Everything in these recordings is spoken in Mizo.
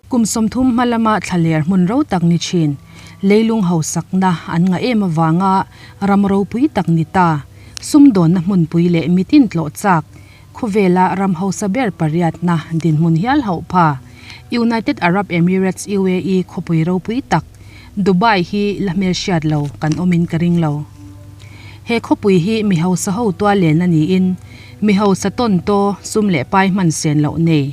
Kum 30 hma lama thlaler hmun ro tak ni thin, leilung hausakna an ngah em avanga ram ropui tak ni ta, sumdawnna hmunpui leh mitin tlawh chak, khawvela ram hausa ber pariatna dinhmun hial hauh pha, United Arab Emirates, UAE, khawpui ropui tak, Dubai hi la hmelhriat lo kan awmin ka ring lo. He khawpui hi mi hausa ho tuallen a niin, mi hausa tawn taw sum leh pai hman sen loh nei,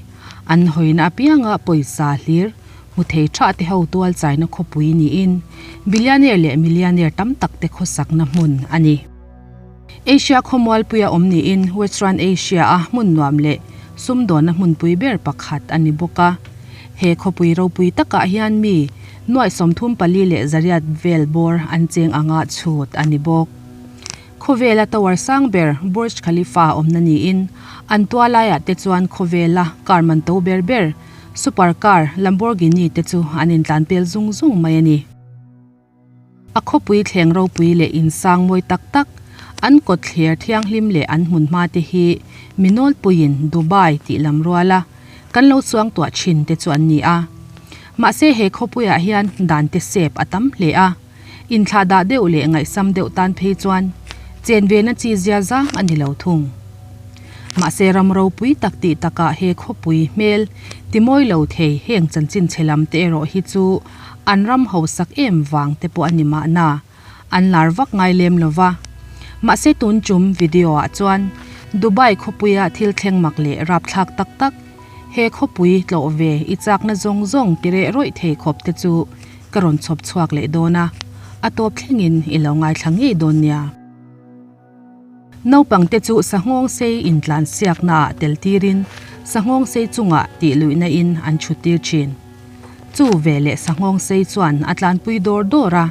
An hawina apianga pawisa hlir hmu thei tha te ho tual chaina khawpui niin billionaire leh millionaire tam tak te khawsakna hmun a ni. Asia khawmualpuia awm niin Western Asia a hmun nuam leh sumdawnna hmunpui ber pakhat a ni bawk a. He khawpui ropui takah hian mi nuaih 34 leh zariat vel bawr an cheng anga chhut a ni bawk. Khawvela tower sang ber Burj Khalifa awmna niin, an tua laiah te chuan khawvela car man to ber ber, super car Lamborghini te chu an intlan pel zung zung mai a ni. A khawpui thleng ropui leh insang mawi tak tak, an kawt thler thianghlim leh an hmunhma te hi mi nawlpuiin Dubai tih lam ruala kan lo chuang tuah thin te chu an ni a. Mahse he khawpuiah hian dan te sep a tam hle a. Inthlahdah deuh leh ngaihsam deuh tan phei chuan chen ve na chi zia zang a ni lo thung. Mahse ram ropui tak tih takah he khawpui hmel ti mawi lo thei heng chanchin chhe lam te erawh hi chu an ram hausak em vang te pawh a ni mahna an lar vak ngai lem lo va. Mahse tun chum video ah chuan Dubai khawpuia thil thleng mak leh rapthlak tak tak he khawpui tlawh ve i chakna zawng zawng ti reh rawih thei khawp te chu Ka rawn chhawp chhuak leh dawn a, a tawp thlengin i lo ngaithla ngei dawn nia. Naupangte chu sanghawng sei intlan siaknaah tel tirin sanghawng sei chungah tih luihna in an chhut tir thin. Chu veleh sanghawng sei chuan a tlanpui dawr dawr a,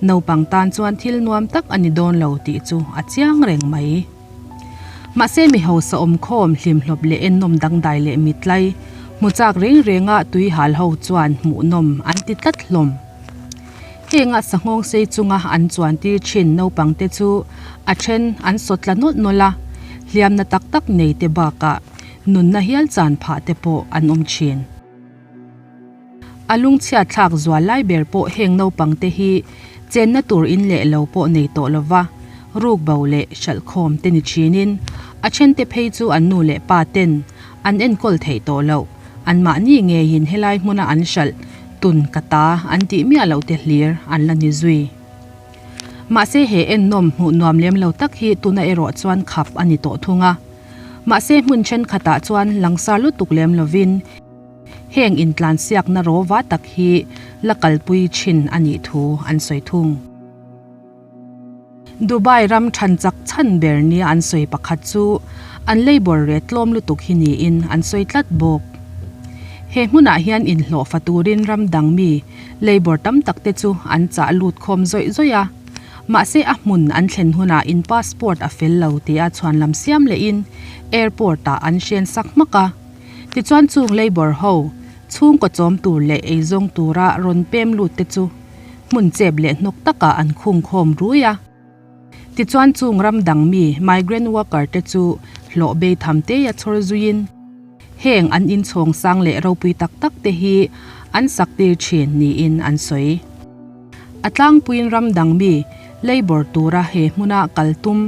naupang tan chuan thil nuam tak a ni dawn lo tih chu a chiang reng mai. Mahse mi hausa awmkhawm hlimhlawp leh ennawm dangdai leh mitlai hmu chak reng renga tui hal ho chuan hmuhnawm an ti tlat hlawm. Henga sanghawng sei chunga an chuan tir thin naupang te chu a then an sawt tla nawlh nawlh a, hliamna tak tak nei te bakah nunna hial chan phah te pawh an awm thin. A lungchhiat thlak zual lai ber pawh heng naupang te hi chenna tur in leh lo pawh nei tawh lova, ruk bo leh hralhkhawm te ni thinin a then te phei chu an nu leh pa ten an enkawl theih tawh loh, anmahni ngeiin helai hmuna an hralh tun ka ta an tih miah loh te hlir an la ni zui. Mahse he ennawm hmuh nuam lem lo tak hi tuna erawh chuan khap a ni tawh thung a. Mahse hmun thenkhatah chuan langsar lutuk lem lovin, Heng intlansiakna rawva tak hi la kalpui thin a nih thu an sawi thung. Dubai ram than chak chhan ber nia an sawi pakhat chu an labour rate tlawm lutuk hi niin an sawi tlat bawk. He hmunah hian inhlawhfa turin ram dang mi labour tam tak te chu an chah lut khawm zawih zawih a. Mahse a hmun an thlen hunah in passport a fel lo tia chhuanlam siam lehin airport ah an hren sak hmak a. Tichuan chung labour ho chhungkaw chawm tur leh eizawng tura rawn pem lut te chu hmun chep leh hnawk takah an khung khawm rui a. Tichuan chung ram dang mi migrant worker te chu hlawh bei tham te a chhawr zuiin heng an inchhawng sang leh ropui tak tak te hi an sak tir thin niin an sawi. A tlangpuiin ram dang mi labour tura he hmuna kal tum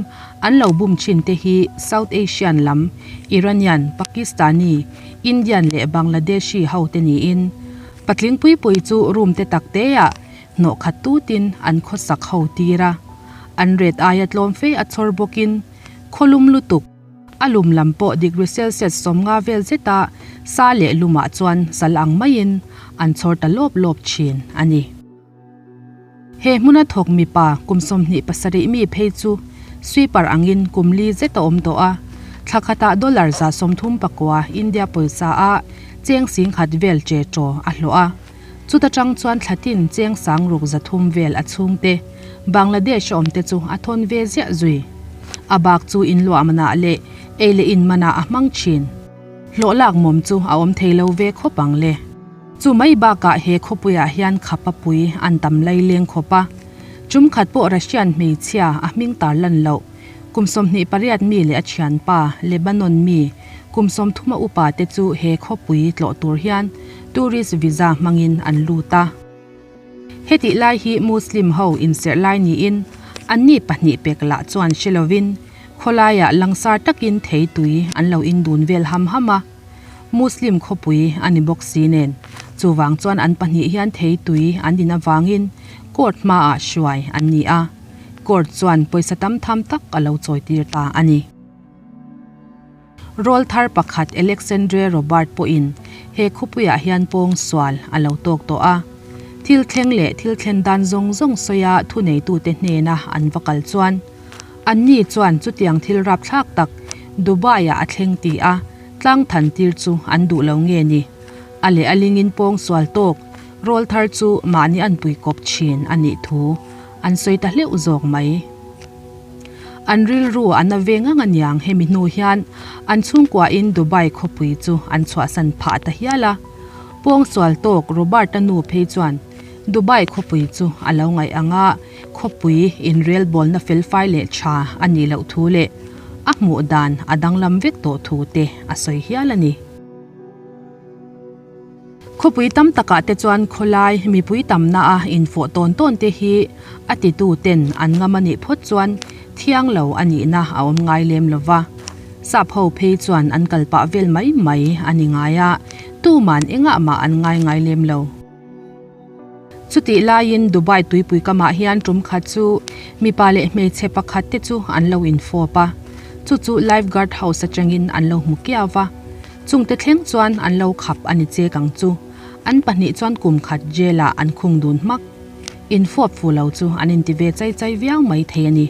an lo bum thin te hi South Asian lam, Iranian, Pakistani, Indian leh Bangladeshi ho te niin patling pui pui chu room te tak te ah hnawh khat tutin an khawsak ho tir a, an ret aia tlawm fe a chhawr bawkin khawlum lutuk. A lum lam pawh degree Celsius 50 vel zeta sa leh lumah chuan sal ang maiin an chhawr ta lawp lawp thin a ni. He hmuna thawk mipa kum 27 mi phei chu sweeper angin kum li zet a awm tawh a, thla khatah dollar 139 India pawisa a cheng 10,000 vel che chaw a hlawh a. Chuta tang chuan thlatin cheng 6,300 vel a chhungte Bangladesh a awmte chu a thawn ve ziah zui. A bak chu inluah manah leh ei leh in manah a hmang thin. Hlawh lak mawm chu a awm thei lo ve khawp ang le. Chu mai bakah he khawpuiah hian khapa pui an tam lai leng khawp a. Chum khat pawh Russian hmeichhia a hming tar lan loh. Kum 28 mi leh a thianpa Lebanon mi Kum 30 a upa te chu he khawpui tlawh tur hian tourist visa hmangin an lut a. Hetih lai hi Muslim ho inserh lai niin anni pahnih pek lah chuan hre lovin khawlaiah langsar takin thei tui an lo indun vel ham ham a. Muslim khawpui a ni bawk si nen chuvang chuan an pahnih hian thei tui an din avangin court hmaah hruai an ni a, court chuan pawisa tam tham tak a lo chawitir ta a ni. Rawl thar pakhat Alexandre Robert pawhin he khawpuiah hian pawng sual a lo tawk tawh a. Thil thleng leh thil thlen dan zawng zawng sawia thuneitute hnena an va kal chuan anni chuan chutiang thil rapthlak tak Dubai-ah a thleng ti a tlang than tir chu an duh lo nge ni? A leh a lingin pawng sual tawk rawl thar chu mahni an pui kawp thin a nih thu an sawi ta hleuh zawk mai. An rilru a na ve ngang aniang hemi hnu hian an chhungkuain Dubai khawpui chu an chhuahsan phah ta hial a. Pawngsual tawk Robert-a nu phei chuan Dubai khawpui chu a lo ngaih ang a, khawpui inrelbawlna felfai leh tha a nih loh thu leh a hmuh dan a danglam vek tawh thu te a sawi hial a ni. Khawpui tam takah te chuan khawlai mipui tamna a infawh tawn tawn te hi a titu ten an ngam a nih phawt chuan thiang lo a nihna a awm ngai lem lo va. Sap ho phei chuan an kal pah vel mai mai a ni ngai a, tuman engah mah an ngai ngai lem lo. Chutih laiin Dubai tuipui kamah hian tum khat chu mipa leh hmeichhe pakhat te chu an lo infawp a, chu chu lifeguard house atangin an lo hmu kiau va. Chungte thleng chuan an lo khap a ni chek ang chu. An pahnih chuan kum khat jail ah an khung dun hmak. Infawp fu lo chu an inti ve chai chai viau mai thei a ni.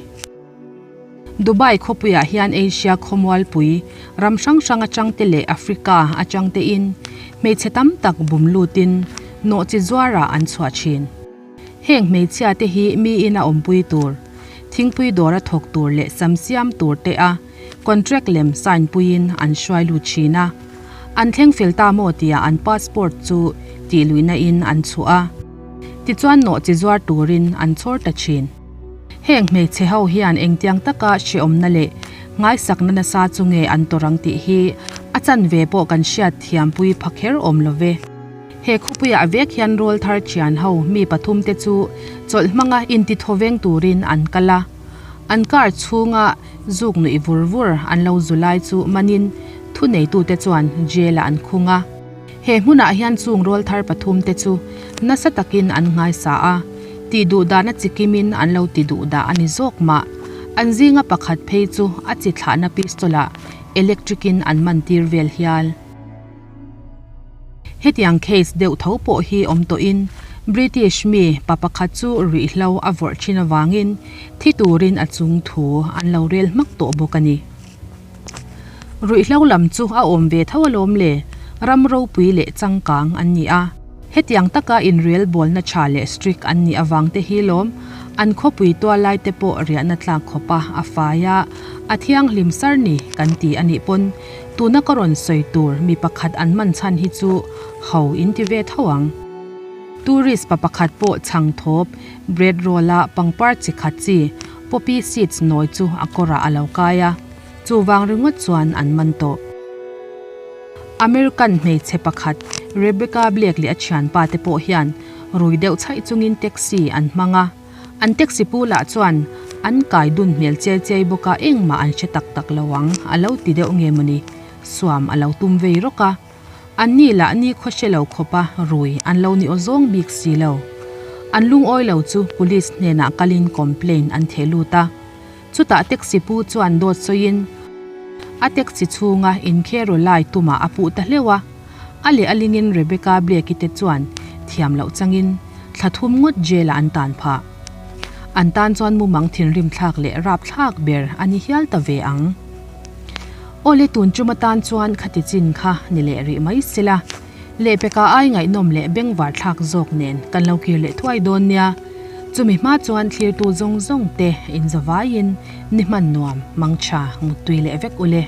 Dubai khawpuiah hian Asia khawmualpui ram hrang hrang atangte leh Africa atangte in hmeichhe tam tak bum lutin nawhchi zuarah an chhuah thin. Heng hmeichhia te hi miin a awmpui tur, thingpui dawra thawk tur leh sam siam tur te a contract lem sign puiin an hruai lut thin a. An thleng fel ta maw tia an passport chu tih luihna in an chhuah a. Tichuan nawhchi zuar turin an chhawr ta thin. Heng hmeichhe ho hian engtiang taka hreawmna leh ngaisakna nasa chu nge an tawrh ang tih hi a chanve pawh kan hriat thiampui pha kher awm lo ve. He khawpuiah vek hian rawl thar thian ho mi pathum te chu chawlh hmanga intithawveng turin an kal a. An car chhunga zuk nuih vur vur an lo zu lai chu manin thuneitute chuan jail-ah an khung a. He hmunah hian chung rawl thar pathum te chu nasa takin an nghaisa a, tih duh dahna chi kimin an lo ti duh dah a ni zawk mah. An zinga pakhat phei chu a chi thlahna pistol-ah electric in an man tir vel hial. Hetiang case deuh tho pawh hi awm tawhin British mi pa pakhat chu ruihhlo a vawrh thin avangin thi turin a chung thu an lo rel hmak tawh bawk a ni. Ruihhlo lam chu a awm ve tho alawm le, ram ropui leh changkang an ni a. Hetiang taka inrel bawlna tha leh strict an nih avang te hi lawm an khawpui tual lai te pawh riahna tlak khawp a, a fai a, a thianghlim sar ni kan ti a nih pawn tuna ka rawn sawi tur mi pakhat an man chhan hi chu ho in ti ve tho ang. Tourist pa pakhat pawh chhang thawp bread roll a pangpar chi khat chi poppy seeds nawi chu a kawrah a lo kai a, chuvang ringawt chuan an man tawh. American hmeichhe pakhat Rebecca Blake leh a thianpa te pawh hian rui deuh chhaih chungin taxi an hmang a, an taxi pu lah chuan an kai dun hmel chiai chiai bawk a engmah an hre tak tak lo ang a lo ti deuh nge mawni suam a lo tum vei rawk a. Anni lah ni khaw hre lo khawpa rui an lo ni aw zawng bik si lo. An lungawi lo chu police hnenah kalin complaint an theh lut a. Chutah taxi pu chuan dawt sawiin a taxi chhunga inkhero lai tumah a puh ta hleuh a. A leh a lingin Rebecca Blake-i te chuan thiam loh changin thla thum ngawt jail-ah an tan phah. An tan chuan mumang thinrim thlak leh rap thlak ber a ni hial ta ve ang. Awle tun tum atan chuan khati chin kha ni leh rih mai sela. Lehpeka ai ngaihnawm leh bengvar thlak zawk nen kan lo kir leh thuai dawn nia. Chumi hma chuan thlirtu zawng zawng te inzavaiin ni hman nuam, mangtha, muttui leh vek ule.